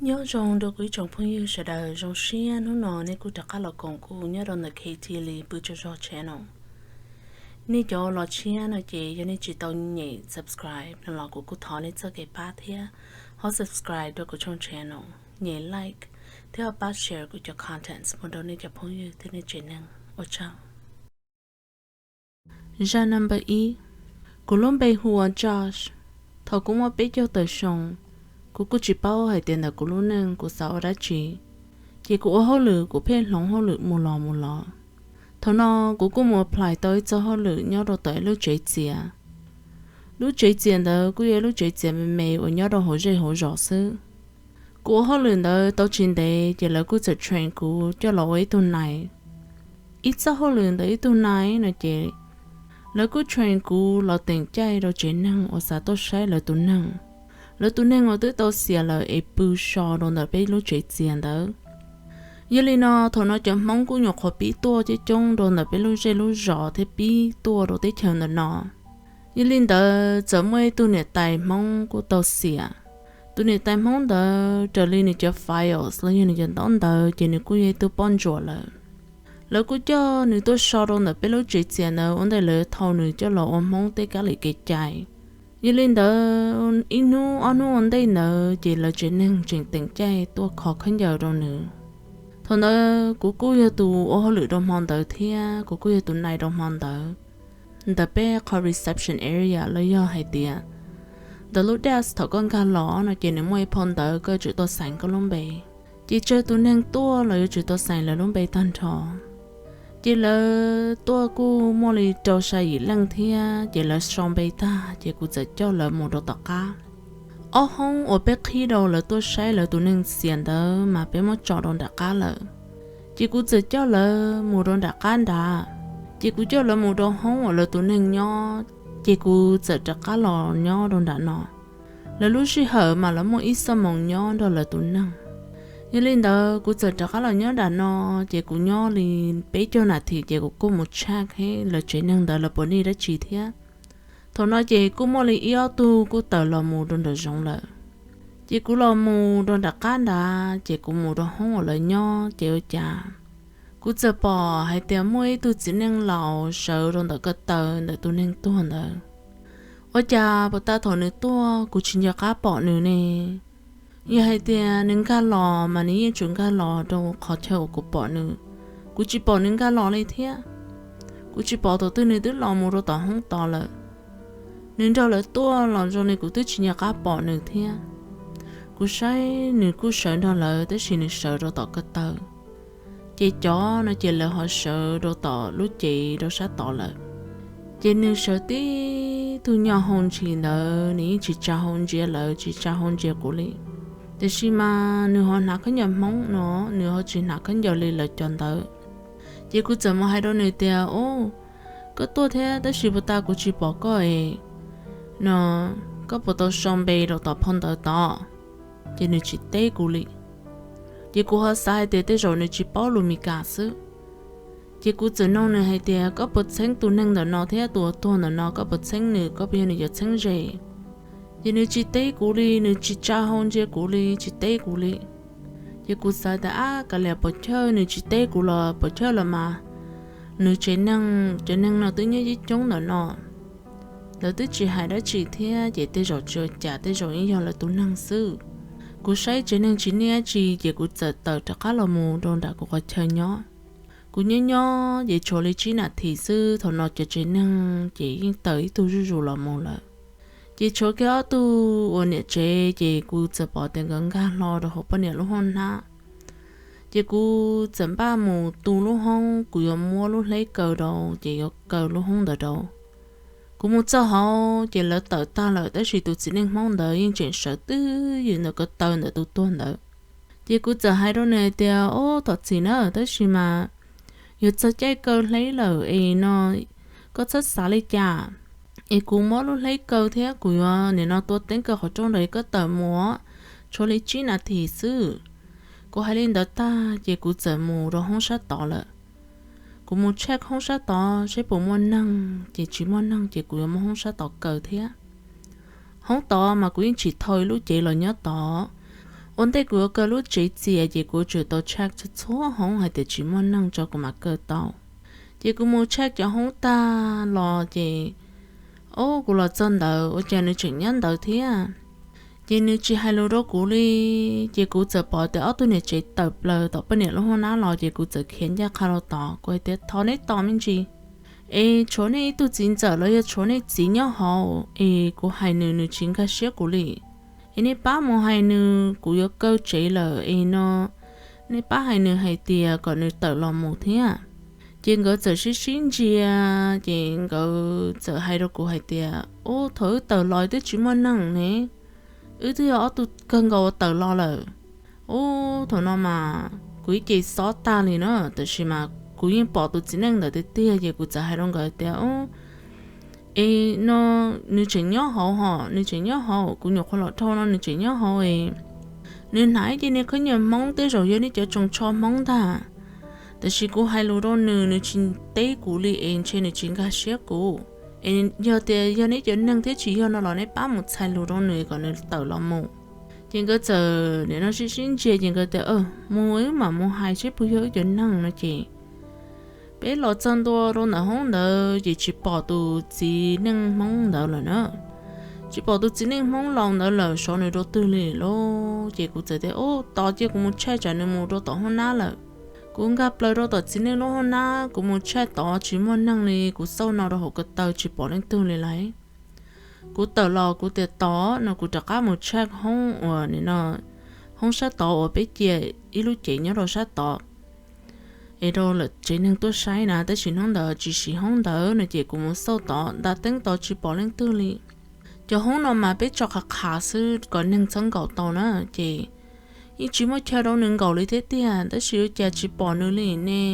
Nyob zoo rau kuv ib tsoom phooj ywg sawv daws, zoo siab hnub no nej kuj rov qab los koom kuv nyob rau ntawm Katie Lee pw tsaug zog channel. Nej cov los tshiab no ces yog nej tsis tau nyem subscribe no los kuv kuj thov nej txoj kev pab thiab, ho subscribe rau kuv channel, nyem like thiab ho pab share kuv cov contents mus rau nej cov phooj ywg thiab nej tsev neeg. Ua tsaug. Zaj number ib. Kuv lub npe hu ua Josh. Thaum kuv muaj peb caug tawm xyoo, kuv kuj tsis paub hais tias ntawm kuv lub neej kuv xav ua dab tsi, ces kuv ua hauj lwm kuv pheej hloov hauj lwm mus los mus los. Thaum no kuv kuj mus apply tau ib txoj hauj lwm nyob rau tom ib lub tsev txias. Lub tsev txias ntawd kuj yog ib lub tsev txias me me uas nyob rau hauv zej hauv zos xwb. Kuv ua hauj lwm ntawd tau tsis ntev ces lawv kuj txawm train kuv coj los ua ib tug nais. Ib txoj hauj lwm ntawm ib tug nais no ces lawv kuj train kuv los teem caij rau tsev neeg uas xav tuaj saib lawv tus neeg, lawv tus neeg uas twb tau xiam lawm es pw so rau ntawm peb lub tsev txias ntawd. Yog li no thaum no cov Hmoob kuj nyuam qhuav pib tuaj coob coob rau ntawm peb lub zej lub zos thiab pib tuaj rau teb chaws ntawm no. Yog li ntawd txawm muaj ib tug niam tais Hmoob kuj tau xiam. Tus niam tais Hmoob ntawd raws li nws cov files los yog nws cov ntaub ntawv ces nws kuj yog ib tug poj ntsuam lawm. Lawv kuj coj nws tuaj so rau ntawm peb lub tsev txias ntawd ua ntej lawv thau nws coj los ua Hmoob tej kab lis kev cai. Yog li ntawd ib hnub ob hnub ua ntej ntawd ces lawv tsev neeg tseem teem caij tuaj kho khaub ncaws rau nws. Thaum ntawd kuv kuj yog tus ua hauj lwm rau hmo ntawd thiab kuv kuj yog tus nais rau hmo ntawd. Ntawm peb qhov reception area los yog hais tias ntawm lub desk thaum koj nkag los no ces nws muaj ib phau ntawv koj yuav tsum tau xaiv koj lub npe. Ces tsawg tus neeg tuaj los yuav tsum tau xaiv lawv lub npe tag nrho. Ces lawv tuaj kuj muaj li rau xya yim leej thiab ces lawv sau npe tag ces kuv txawm coj lawv mus rau tom qab. Ob hoob uas peb qhib rau lawv tuaj saib lawv tus neeg xiam ntawd mas peb muab tso rau nram qab lawm. Ces kuv txawm coj lawv mus rau nram qab nrad. Ces kuv coj lawv mus rau hoob uas lawv tus neeg nyob, ces kuv txawm rov qab los nyob rau nram no. Lawv lub sij hawm mas lawv muaj ib xuab moos nyob nrog lawv tus neeg. Yog li ntawd kuv txawm rov qab los nyob nram no, ces kuv nyob li peb caug nas this ces kuv kuj mus check lawv tsev neeg ntawd lawv puas need dab tsi thiab. Thaum no ces kuj muaj li ib ob tug kuj tawm los mus rau nram zoov lawm. Ces kuv los mus rau nram qab nrad, ces kuv mus rau hoob uas lawv nyob ces ua cas kuv txawm pom hais tias muaj ib tug txiv neej laus sawv rau ntawm ko taw ntawm tus neeg tuag ntawd. Ua cas puas tas thaum nws tuaj kuv tsis nco qab pom nws ne? Yog hais tias nws nkag los mas nws yeej tsuas nkag los rau qhov chaw uas kuv pom nws. Kuv tsis pom nws nkag los li thiab. Kuv tsis pom thaum twg nws twb los mus rau tom hoob tod lawm. Nws nrog lawv tuaj los zoo li kuv twb tsis nco qab pom nws thiab. Kuv saib nws kuj sawv nrog lawv tab sis nws sawv rau tom ko taw. Ces cov no ces lawv ho sawv rau tom lub cev rau sab tod lawm. Ces nws sawv tib tug nyo hau ntshis ntawd, nws yeej tsis tsa hau ntsia lawv, tsis tsa hau ntsia kuv li. Tiam sis mas nws ho hnav khaub ncaws Hmoob no, nws ho tsis hnav khaub ncaws li lawv cov ntawd. Ces kuv txawm mus hais rau nws tias, Ub, koj tuaj thiab tab sis puas tas kuv tsis pom koj es no, koj puas tau sau npe rau tom phau ntawv tod? Ces nws tsis teb kuv li. Ces kuv ho xav hais tias tej zaum nws tsis paub lus Mis Kas xwb. Ces kuv txawm nug nws hais tias, Koj puas txheeb tus neeg ntawm no thiab tus uas tuag ntawm no, koj puas txheeb nws, koj puas yog nws cov txheeb ze? Ces nws tsis teb kuv li, nws tsis tsa hau ntsia kuv li, tsis teb kuv li. Ces kuv xav tias, Ab, kav liam puas chawj, nws tsis teb kuv los puas chawj los mas, nws tsev neeg, cov neeg no twb nyob coob coob ntawm no, lawv twb tsis hais dab tsi thiab, ces tej zaum tsis ua cas, tej zaum yeej yog lawv tus neeg xwb. Kuv saib tsev neeg tsis niaj dab tsi, ces kuv txawm tawm rov qab los mus rau nram kuv qhov chaw nyob. Kuv nyob nyob ces tshuav li tsib nas this xwb, thaum no cov tsev neeg ces yeej tawm ib tug zuj zus los mus lawm. Ces tshuav kiag ob tug uas niam tsev, ces kuv txawm pom tias nkawd nkag hlo rau hauv poj niam lub hoob hnab. Ces kuv txawm npaj mus tu lub hoob, kuv yuav muab lub hleb kaw rau, ces yuav kaw lub hoob ntawd rau. Kuv mus txog hauv ces lawv tawm tag lawm, tab sis tus txiv neej Hmoob ntawd yeej tseem sawv twj ywm ntawm ko taw ntawm tus tuag ntawd. Ces kuv txawm hais rau nws hais tias, Ob, thov txim na, tab sis mas yuav txog caij kaw hleb lawm es no koj txhob xav li cas, es kuv muab lub hleb kaw thiab kuv yuav nim no tua teeb kaw qhov rooj nrog koj tawm mus, tshuav li tsib nas this xwb. Kuv hais li ntawd tag ces kuv txawm mus rau hoob sab tod lawm. Kuv mus check hoob sab tod seb puas muaj neeg, ces tsis muaj neeg ces kuv yuav muab hoob sab tod kaw thiab. Hoob tod mas kuv yeej tsim thau ib lub cev los nyob tod, Ua ntej kuv yuav kaw lub tsev txias ces kuv tsuas tau check txhua txhua hoob hais tias tsis muaj neeg tso kuv mam kaw tau. Ces kuv mus check cov hoob tag los ces, o, kuv los txog ntawd ua cas nws tseem nyob ntawd thiab. Ces nws tsis hais lus rau kuv li. Ces kuv txawm pom tias ob tug niam tsev tawm plaws tom poj niam lub hoob nab los ces kuv txawm khiav ncaj qha rau tod, kuv hais tias, thov neb tos me ntsis, es tshuav nej ib tug txiv ntxawm los yog tshuav nej txiv nyob hauv es kuv hais nws, nws tsis nkag siab kuv li. Es nej pab mus hais nws, kuv yuav kaw tsev lawm es no, nej pab hais nws hais tias kom nws tawm los mus thiab. Ces nkawd txawm sib sib ntsia, ces nkawd txawm hais rau kuv hais tias, ub, thaum wb tawm los twb tsis muaj neeg ne, wb twb yog ob tug kawg nkaus uas tawm los lawm. Ub, thaum no mas kuv ib ce xob tag li na, tab sis mas kuv yeej pom tus txiv neej ntawd tiag tiag, ces kuv txawm hais rau nkawd tias, es no, nws tseem nyob hauv hos, nws tseem nyob hauv, kuv nyuam qhuav los dhau no nws tseem nyob hauv es nws hnav ib ce niag khaub ncaws Hmoob, tej zaum yog nej cov tsoos tsho Hmoob ntag. Tab sis kuv hais lus rau nws, nws tsis teb kuv li es ntshe nws tsis nkag siab kuv. Es yog tias yog neb cov neeg thiab tsis yog no los nej pab mus txhais lus rau nws kom nws tawm los mus. Ces nkawd txawm nim no sib sib ntsia ces nkawd tias, mus wb mam mus hais seb puas yog wb cov neeg no ces peb los txog ntua rau ntawm hoob ntawd ces tsis pom tus txiv neej Hmoob ntawd lawm na. Tsis pom tus txiv neej Hmoob laus ntawd lawm, xyov nws rau twg li lauj. Ces kuv txawm tias, ub, tos cia kuv mus check tsam nws mus rau tom hoob nab lawm. Kuv nkag plaws rau tom txiv neej lub hoob nab, kuv mus check tod tsis muaj neeg li, kuv xauj no rau hauv ko taw tsis pom leej twg li lauj. Kuv tawm los kuv tias tos no kuv rov qab mus check hoob uas nim no, hoob sab tod uas peb cia ib lub cev nyob rau sab tod es rau lawv tsev neeg tuaj saib na, tab sis hnub ntawd tsis siv hoob ntawd no ces kuv mus xauj tod nta teeb tod tsis pom leej twg li. Cov hoob no mas peb tso qhav qhav xwb kom neeg txhob nkaum tau na, ces yeej tsis muaj chaw rau nws nkaum li thiab tiag, tab sis ua cas tsis pom nws li ne.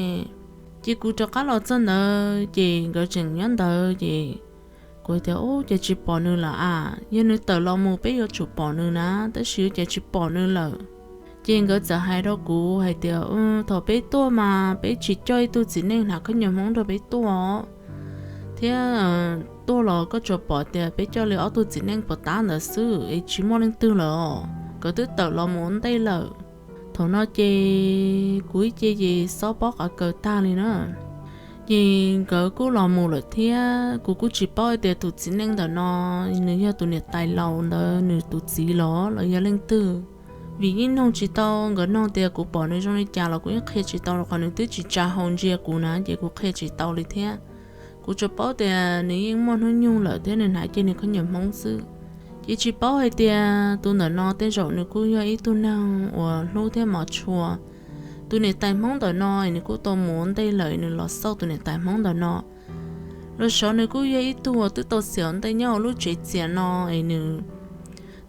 Ces kuv rov qab los txog ntawd ces nkawd tseem nyob ntawd ces kuv tias, ub, cas tsis pom nws lawm a, yog nws tawm los mus peb yuav tsum pom nws na, tab sis ua cas tsis pom nws lawm. Ces nkawd txawm hais rau kuv hais tias, thaum peb tuaj mas peb tsis coj ib tug txiv neej hnav khaub ncaws Hmoob nrog peb tuaj thiab, tuaj los koj tsuas pom tias peb coj li ob tug txiv neej puas tab ntawd xwb es tsis muaj leej twg lawm os, nkawd twb tawm los mus ua ntej lawm. Thaum no ces kuv ib ce ces xob pob qav kaws tag li na. Ces nkawd kuj los mus lawm thiab, kuv kuj tsis paub hais tias tus txiv neej ntawm no nws yog tus niam tais laus ntawd nws tus txiv los los yog leej twg. Vim yeej noog tsis tau, nkawd noog tias kuv pom nws zoo li cas los kuv yeej qhia tsis tau rau qhov nws twb tsis tsa hau ntsia kuv na, ces kuv qhia tsis tau li thiab. Kuv tsuas paub tias nws yeej muaj hnub nyoog lawm thiab nws hnav ib ce niag khaub ncaws Hmoob xwb. Ces tsis paub hais tias tus ntawm no tej zaum nws kuj yog ib tug neeg uas hlub thiab mos tshua tus niam tais Hmoob ntawm no, nws kuj tau mus ua ntej lawm, nws los xauj tus niam tais Hmoob ntawm no. Los xyov nws kuj yog ib tug uas twb tau xiam ua ntej nyob hauv lub tsev txias no es nws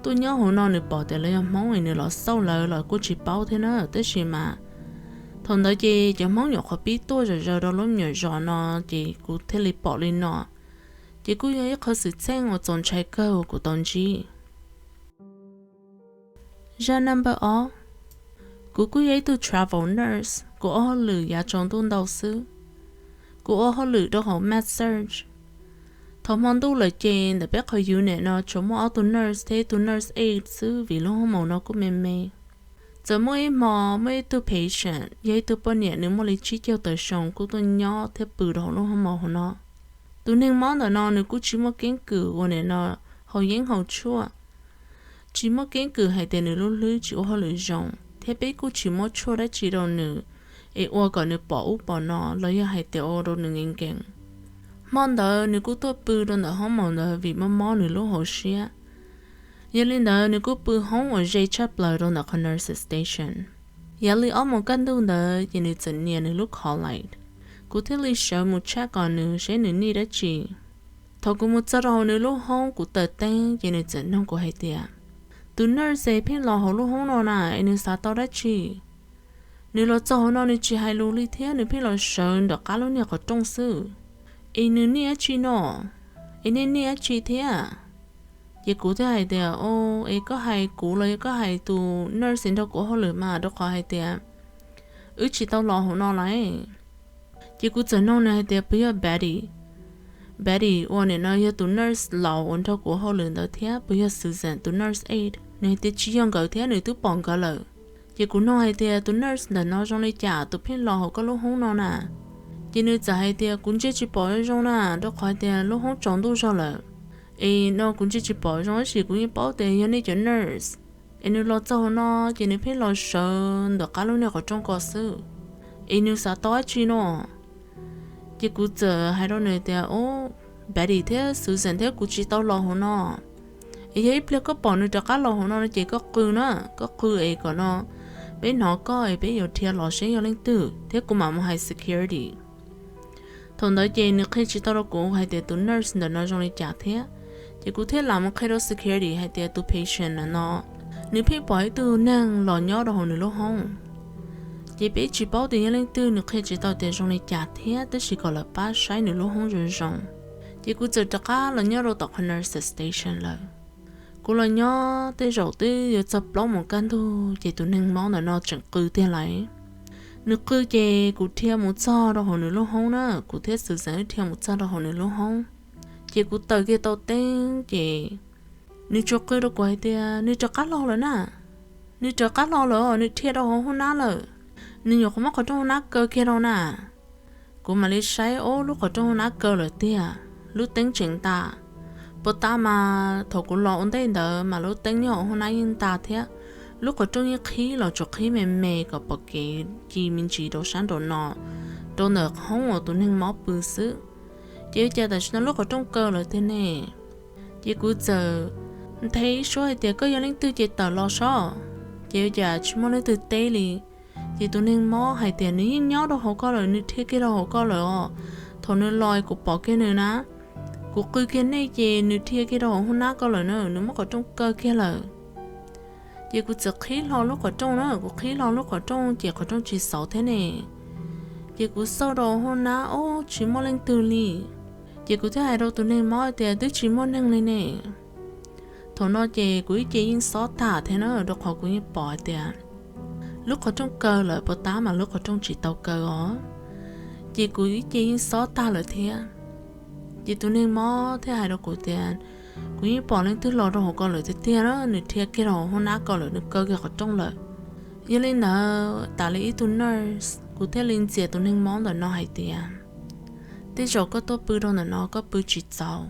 tuaj nyob hauv no nws pom tias lawv yog Hmoob es nws los xauj lawv los kuj tsis paub thiab na. Tab sis mas thaum ntawd ces cov Hmoob nyuam qhuav pib tuaj zom zaws rau lub me nyuam zos no, ces kuv thiaj li pom li no. Ces kuj yog ib qho xwm txheej uas txaus ntshai kawg uas kuv tau ntsib. Zaj number ob. Kuv kuj yog ib tug travel nurse, kuv ua hauj lwm yav tsaus ntuj ntau xwb. Kuv ua hauj lwm rau hauv med surg. Thaum hmo ntuj lawm ces ntawm peb qhov unit no tsuas muaj ob tug nurse thiab ib tug nurse aide xwb vim lub hoob maum no kuj me me. Txawm muaj ib hmo muaj ib tug patient yog ib tug poj niam nws muaj li tsib caug tawm xyoo kuj tuaj nyob thiab pw rau hauv lub hoob maum hauv no. Tus neeg mob ntawm no nws kuj tsis muaj keeb kwm uas nim no haus yeeb haus tshuaj, tsis muaj keeb kwm hais tias nws lub hlwb tsis ua hauj lwm zoo, thiab peb kuj tsis muab tshuaj dab tsi rau nws es ua kom nws pom ub pom no los yog hais tias ua rau nws nkees nkees. Hmo ntawd nws kuj tuaj pw rau ntawm hoob maum ntawd vim mob mob nws lub hauv siab. Yog li ntawd nws kuj pw hoob uas ze tshaj plaws rau ntawm qhov nurses station. Yav li ob moos kaj ntug ntawd ces nws txawm nias nws lub call light. Kuv thiaj li sawv mus check kom nws seb nws nij dab tsi. Thaum kuv mus txog rau hauv nws lub hoob kuv taws teeb ces nws txawm noog kuv hais tias, tus nurse pheej los hauv lub hoob no na es nws xav tau dab tsi? Nws los txog hauv no nws tsis hais lus li thiab nws pheej los sawv nram qab lub niag qhov rooj xwb. Es nws nij dab tsi no? Es nej nij dab tsi thiab? Ces kuv thiaj hais tias, o, es koj hais kuv los yog koj hais tus nurse nrog kuv hauj lwm mas, rau qhov hais tias wb tsis tau los hauv no lawm. Ces kuv txawm noog nws hais tias puas yog Betty, Betty uas nim no yog tus nurse laus uas nrog kuv hauj lwm ntawd thiab puas yog Susan tus nurse aide? Nws hais tias tsis yog nkawd thiab, nws twb pom nkawd lawm. Ces kuv nug hais tias tus nurse ntawm no zoo li cas, tus pheej los hauv koj lub hoob no na? Ces nws txawm hais tias kuv ntsia tsis pom zoo na, rau qhov tias lub hoob tsaus ntuj zog lawm. Es no kuv ntsia tsis pom zoo tab sis kuv yeej paub tias yog nej cov nurse. Es nws los txog hauv no ces nws pheej los sawv ntawm qab lub niag qhov rooj ko xwb. Es nws xav tau dab tsi no? Ces kuv txawm hais rau nws tias, o, Betty thiab Susan thiab kuv tsis tau los hauv no. Es yog ib pliag koj pom nws rov qab los hauv no ces koj qw na, koj qw es kom no peb hnov koj es peb yuav dhia los seb yog leej twg thiab kuv mam mus hais security. Thaum ntawd ces nws qhia tsis tau rau kuv hais tias tus nurse ntawm no zoo li cas thiab. Ces kuv thiaj lam mus qhia rau security hais tias tus patient ntawm no, nws pheej pom ib tug neeg los nyob rau hauv nws lub hoob. Ces peb tsis paub tias yog leej twg, nws qhia tsis tau tias zoo li cas thiab, tab sis kom lawv pab saib nws lub hoob zoo zoo. Ces kuv txawm rov qab los nyob rau tom qhov nurses station lawm. Kuv los nyob tej zaum twb yuav txog plaub moos kaj ntug ces tus neeg mob ntawm no tseem qw tiag lawm. Nws qw ces kuv dhia mus txog rau hauv nws lub hoob na, kuv thiab Susan wb dhia mus txog rau hauv nws lub hoob. Ces kuv taws kiag tau teeb ces nws tsuas qw rau kuv hais tias nws rov qab los lawm na, nws rov qab los lawm, nws dhia rau hauv hoob nab lawm, nws nyuam qhuav muab qhov rooj hoob nab kaw kiag rau na. Kuv mam li saib, ob, lub qhov rooj hoob nab kaw lawm tiag, lub teeb tseem ntas. Puag ta mas thaum kuv los ua ntej ntawd mas lub teeb nyob hauv hoob nab yeej ntas thiab, lub qhov rooj yeej qhib los tsuas qhib me me kom pom kev ci me ntsis rau sab nraum no, rau ntawm hoob uas tus neeg mob pw xwb. Ces ua cas tam sim no lub qhov rooj kaw lawm tiag ne? Ces kuv txawm nthe ib suab hais tias koj yog leej twg ces tawm los sob. Ces ua cas tsis muaj leej twg teb li. Ces tus neeg mob hais tias nws yeej nyob rau hauv ko lawm, nws dhia kiag rau hauv ko lawm os. Thaum nws los kuv pom kiag nws na, kuv qw kiag nej ces nws dhia kiag rau hauv hoob nab ko lawm na, nws muab qhov rooj kaw kiag lawm. Ces kuv txawm qhib hlo lub qhov rooj na, kuv qhib hlo lub qhov rooj ces qhov rooj tsis xauv thiab ne. Ces kuv xauj rau hauv hoob nab, ob, tsis muaj leej twg li. Ces kuv thiaj hais rau tus neeg mob tias twb tsis muaj neeg li ne. Thaum no ces kuv ib ce yeej xob tag thiab na, rau qhov kuv yeej pom hais tias lub qhov rooj kaw lawm, puag ta mas lub qhov rooj tsis tau kaw os. Ces kuv ib ce yeej xob tag lawm thiab. Ces tus neeg mob thiaj hais rau kuv tias kuv yeej pom leej twg los rau hauv ko lawm tiag tiag na, nws dhia kiag rau hauv hoob nab ko lawm, nws kaw kiag qhov rooj lawm. Yog li ntawd tas li ib tug nurse, kuv thiaj li ntxias tus neeg mob ntawm no hais tias tej zaum koj tuaj pw rau ntawm no koj pw tsis txaus,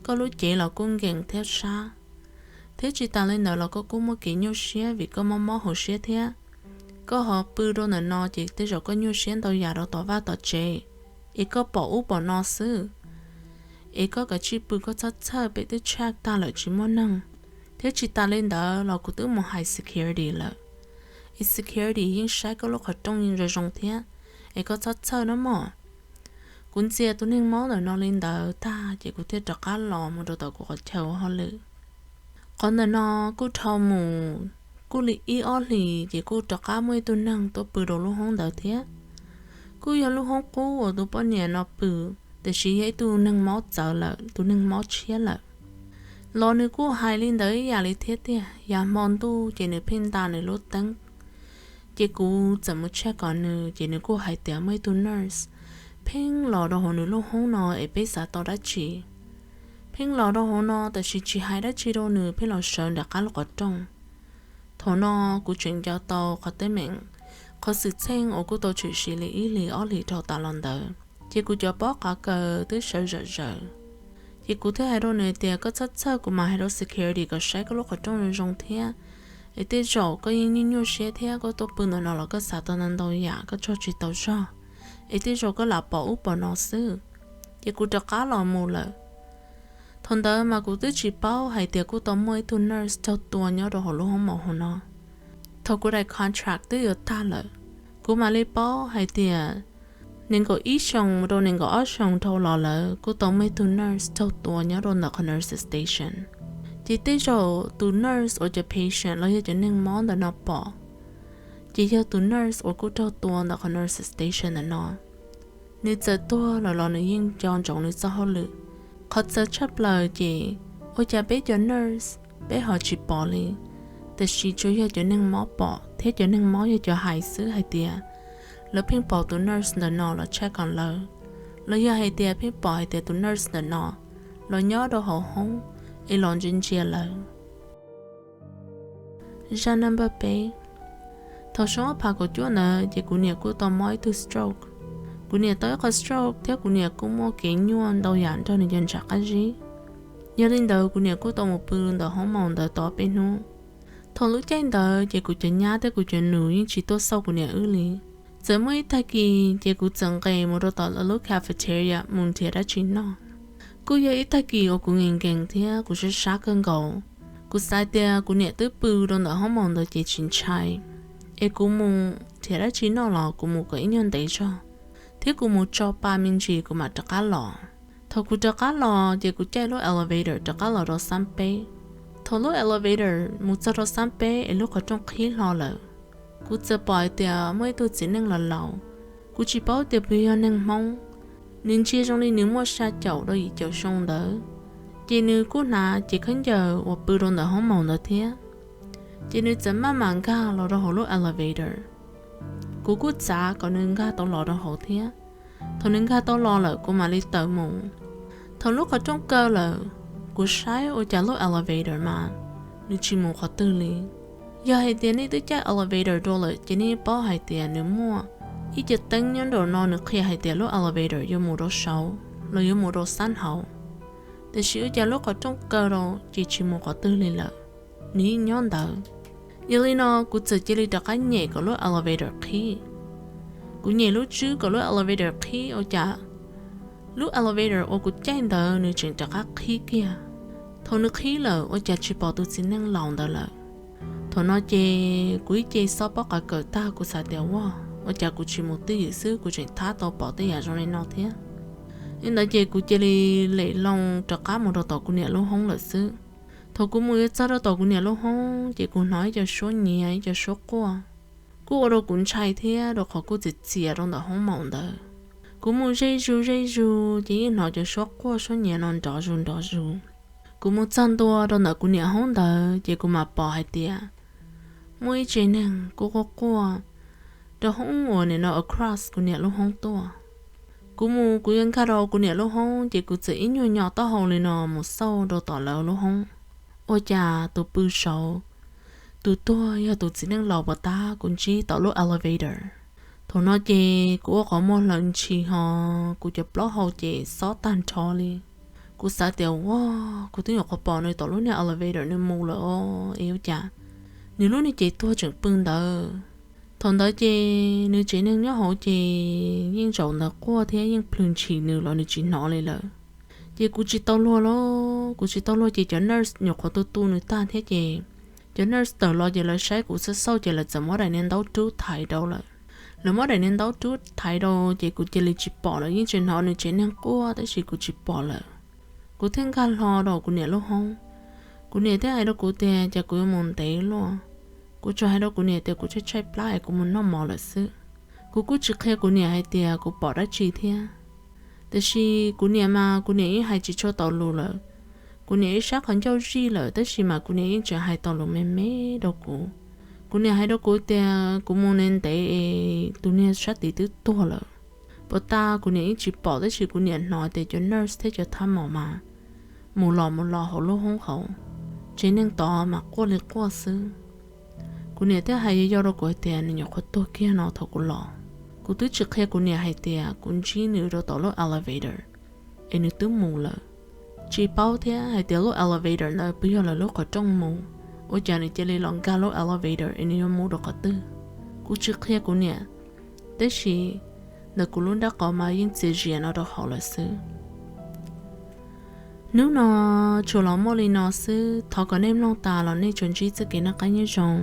koj lub cev los kuj nkees thiab sab, thiab tsis tas li ntawd los koj kuj muaj kev nyuaj siab vim koj mob mob hauv siab thiab. Koj ho pw rau ntawm no ces tej zaum koj nyuaj siab ntau yam rau tom vaj tom tsev, es koj pom ub pom no xwb. Es koj kav tsij pw, koj txhob txhawj, peb twb check tag lawm tsis muaj neeg. Thiab tsis tas li ntawd los kuv twb mus hais security lawm, es security yeej saib koj lub qhov rooj zoo zoo thiab, es koj txhob txhawj no mog. Kuv ntxias tus neeg mob ntawm no li ntawd tag ces kuv thiaj rov qab los mus rau tom kuv qhov chaw ua hauj lwm. Qhov ntawm no kuj dhau mus kuj li ib ob hlis ces kuj rov qab muaj ib tug neeg tuaj pw rau lub hoob ntawd thiab. Kuj yog lub hoob qub uas tus poj niam no pw, tiam sis yog ib tug neeg mob txawv lawm, tus neeg mob tshiab lawm. Los nws kuj hais li ntawd ib yam li thiab tiag, yav hmo ntuj ces nws pheej nta nws lub teeb. Ces kuv txawm mus check kom nws ces nws kuj hais tias muaj ib tug nurse pheej los rau hauv nws lub hoob no es peb xav tau dab tsi. Pheej los rau hauv no tiam sis tsis hais dab tsi rau nws, pheej los sawv nram qab lub qhov rooj. Thaum no kuv tseem nco tau qhov teeb meem, qhov xwm txheej uas kuj tau tshwm sim li ib hlis ob hlis dhau tas los ntawd, ces kuv cov pob qav kaws twb sawv zom zaws. Ces kuv thiaj hais rau nws tias koj txhob txhawj, kuv mam hais rau security kom saib koj lub qhov rooj zoo zoo thiab. Es tej zaum koj yeej nyuaj nyuaj siab thiab, koj tuaj pw ntawm no los koj xav tau ntau ntau yam koj tso tsis tau zog, es tej zaum koj lam pom ub pom no xwb. Ces kuv rov qab los mus lawm. Thaum ntawd mas kuv twb tsis paub hais tias kuj tau muaj ib tug nurse raug tua nyob rau hauv lub hoob mom hauv no. Thaum kuv daim contract twb yuav tag lawm, kuv mam li paub hais tias nees nkaum ib xyoos mus rau nees nkaum ob xyoos dhau los lawm kuj tau muaj ib tug nurse raug tua nyob rau ntawm qhov nurses station. Ces tej zaum tus nurse uas cov patient los yog cov neeg mob ntawm no pom, ces yog tus nurse uas kuj raug tua ntawm qhov nurses station ntawm no. Nws txawm tuag lawm los nws yeej nco ntsoov nws txoj hauj lwm. Qhov txawv tshaj plaws ces ua cas peb cov nurse peb ho tsis pom li, tiam sis tsuas yog cov neeg mob pom thiab cov neeg mob yog cov hais xwb hais tias lawv pheej pom tus nurse ntawm no los check on lawv, los yog hais tias pheej pom hais tias tus nurse ntawm no los nyob rau hauv hoob es los ntsia ntsia lawv. Zaj naj npawj peb. Thaum xyoo ob phav kaum cuaj ntawd ces kuv niam kuj tau mob ib tug stroke. Kuv niam tau ib qho stroke thiab kuv niam kuj muaj kev nyuaj ntau yam nrog nws cov ntshav qab zib. Yog li ntawd kuv niam kuj tau mus pw ntawm hoob maum ntawd tau peb hnub. Thaum lub caij ntawd ces kuv cov nyab thiab kuv cov nus yeej tsis tuaj xauj kuv niam wb li. Txawm muaj ib tag kis ces kuv txawm nqes mus rau tom lawv lub cafeteria mus nrhiav dab tsi noj. Kuj yog ib tag kis uas kuv nkees nkees thiab kuv sab sab kawg nkaus. Kuv xav tias kuv niam twb pw rau ntawm hoob maum ntawd ces tsis ntshai, es kuv mus nrhiav dab tsi noj los kuv mus kom ib nyuag ntev zog, thiab kuv mus tso pa me ntsis kuv mam rov qab los. Thaum kuv rov qab los ces kuv caij lub elevator rov qab los rau xab peb. Thaum lub elevator mus txog rau xab peb es lub qhov rooj qhib hlo lawm, kuv txawm pom hais tias muaj ib tug txiv neej laus laus. Kuv tsis paub tias puas yog neeg Hmoob, nws ntsia zoo li nws muaj xya caum rau yim caum xyoo ntawd. Ces nws kuj hnav cev khaub ncaws uas pw rau ntawm hoob maum ntawd thiab. Ces nws txawm maj mam nkag los rau hauv lub elevator. Kuv kuj txav kom nws nkag tau los rau hauv thiab. Thaum nws nkag tau los lawm kuv mam li tawm mus. Thaum lub qhov rooj kaw lawm, kuv saib ua cas lub elevator mas nws tsis mus qhov twg li. Yog hais tias nej twb caij elevator dua lawm ces nej paub hais tias nws muaj ib co teeb nyob nraum no nws qhia hais tias lub elevator yuav mus rau saud los yuav mus rau xab hauv. Tiam sis ua cas lub qhov rooj kaw rau ces tsis mus qhov twg li lawm, nws yeej nyob ntawd. Yog li no kuv txawm cia li rov qab nyem kom lub elevator qhib. Kuv nyem lub tswb kom lub elevator qhib ua cas lub elevator uas kuv caij ntawd nws tseem rov qab qhib kiag. Thaum nws qhib lawm ua cas tsis pom tus txiv neej laus ntawd lawm. Thaum no ces kuv ib ce xob pob qa kawm tag kuv xav tias ua, ua cas kuv tsis mus twj ywm xwb kuv tseem thab tau pom tej yam zoo li no thiab. Li ntawd ces kuv cia li lem loo rov qab mus rau tom kuv niam lub hoob lawm xwb. Thaum kuv mus yuav txog rau tom kuv niam lub hoob ces kuv hnov ib co suab nyiav ib co suab quaj. Kuj ua rau kuv ntshai thiab rau qhov kuj txias txias rau ntawm hoob maum ntawd. Kuv mus ze zus ze zus ces yeej hnov cov suab quaj suab nyiav no nrov zus nrov zus. Kuv mus txog ntua rau ntawm kuv niam hoob ntawd ces kuv mam pom hais tias muaj ib tsev neeg kuj quaj quaj rau hoob uas nim no across kuv niam lub hoob tuaj. Kuv mus kuv yuav nkag rau kuv niam lub hoob ces kuv txawm ib nyuag nyo taub hau li no mus xauj rau tom lawv lub hoob. Ua cas tus pw saud, tus tuag yog tus txiv neej laus puas tab kuv ntsib tom lub elevator. Thaum no ces kuv ua qhov muag hlawv ntshis ho kuv cov plaub hau ces xob tag nrho li. Kuv xav tias ua, kuv twb nyuam qhuav pom nws tom lub niag elevator nws mus lawm os, es ua cas nws lub niag cev tuag tseem pw ntawd. Thaum ntawd ces nws tsev neeg nyob hauv ces yeej zaum ntawd quaj thiab yeej plhws ntshis nws los nws tsis hnov li lawm. Ces kuv tsis tau luag lauj, kuv tsis tau luag ces cov nurse nyuam qhuav tu tu nws tag thiab ces cov nurse tawm los ces lawv saib kuv xauj xauj ces lawv txawm muab daim niag ntaub rub thaiv rau lawm. Lawv muab daim niag ntaub rub thaiv rau ces kuv cia li tsis pom lawm, yeej tseem hnov nws tsev neeg quaj tab sis kuv tsis pom lawm. Kuv thiaj nkag hlo rau kuv niam lub hoob. Kuv niam thiaj hais rau kuv tias cas kuv yuav mus ntev luaj. Kuv tsuas hais rau kuv niam tias kuv tshaib tshaib plab es kuv mus noj mov lawm xwb. Kuv kuj tsis qhia kuv niam hais tias kuv pom dab tsi thiab. Tiam sis kuv niam mas kuv niam yeej hais tsis tshua tau lus lawm. Kuv niam ib sab qhov ncauj zij lawm tab sis mas kuv niam yeej tseem hais tau lus me me rau kuv. Kuv niam hais rau kuv tias kuv mus ntev ntev es tus niag sab tid twb tuag lawm. Puas tas kuv niam yeej tsis pom tab sis kuv niam hnov tias cov nurse thiab cov thab mos mas mus los mus los hauv lub hoob hauv, tsev neeg tod mas quaj li quaj xwb. Kuv niam thiaj hais yau yau rau kuv hais tias nws nyuam qhuav tuag kiag no thaum kuv los. Kuv twb tsis qhia kuv niam hais tias kuv ntsib nws rau tom lub elevator es nws twb mus lawm. Tsis paub thiab hais tias lub elevator ntawd puas yog lawv lub qhov rooj mus, ua cas nws cia li los nkag lub elevator es nws yuav mus rau qhov twg. Kuv tsis qhia kuv niam, tab sis ntawm kuv lub nrab qau mas yeej txias zias no rau hauv lawm xwb. Hnub no tsuas los muaj li no xwb, thov kom nej mloog tas los nej tsuas ntsib txoj kev noj qab nyob zoo,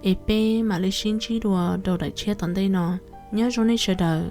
es peb mam li sib ntsib dua rau daim tshiab tom ntej no. Nyob zoo nej sawv daws.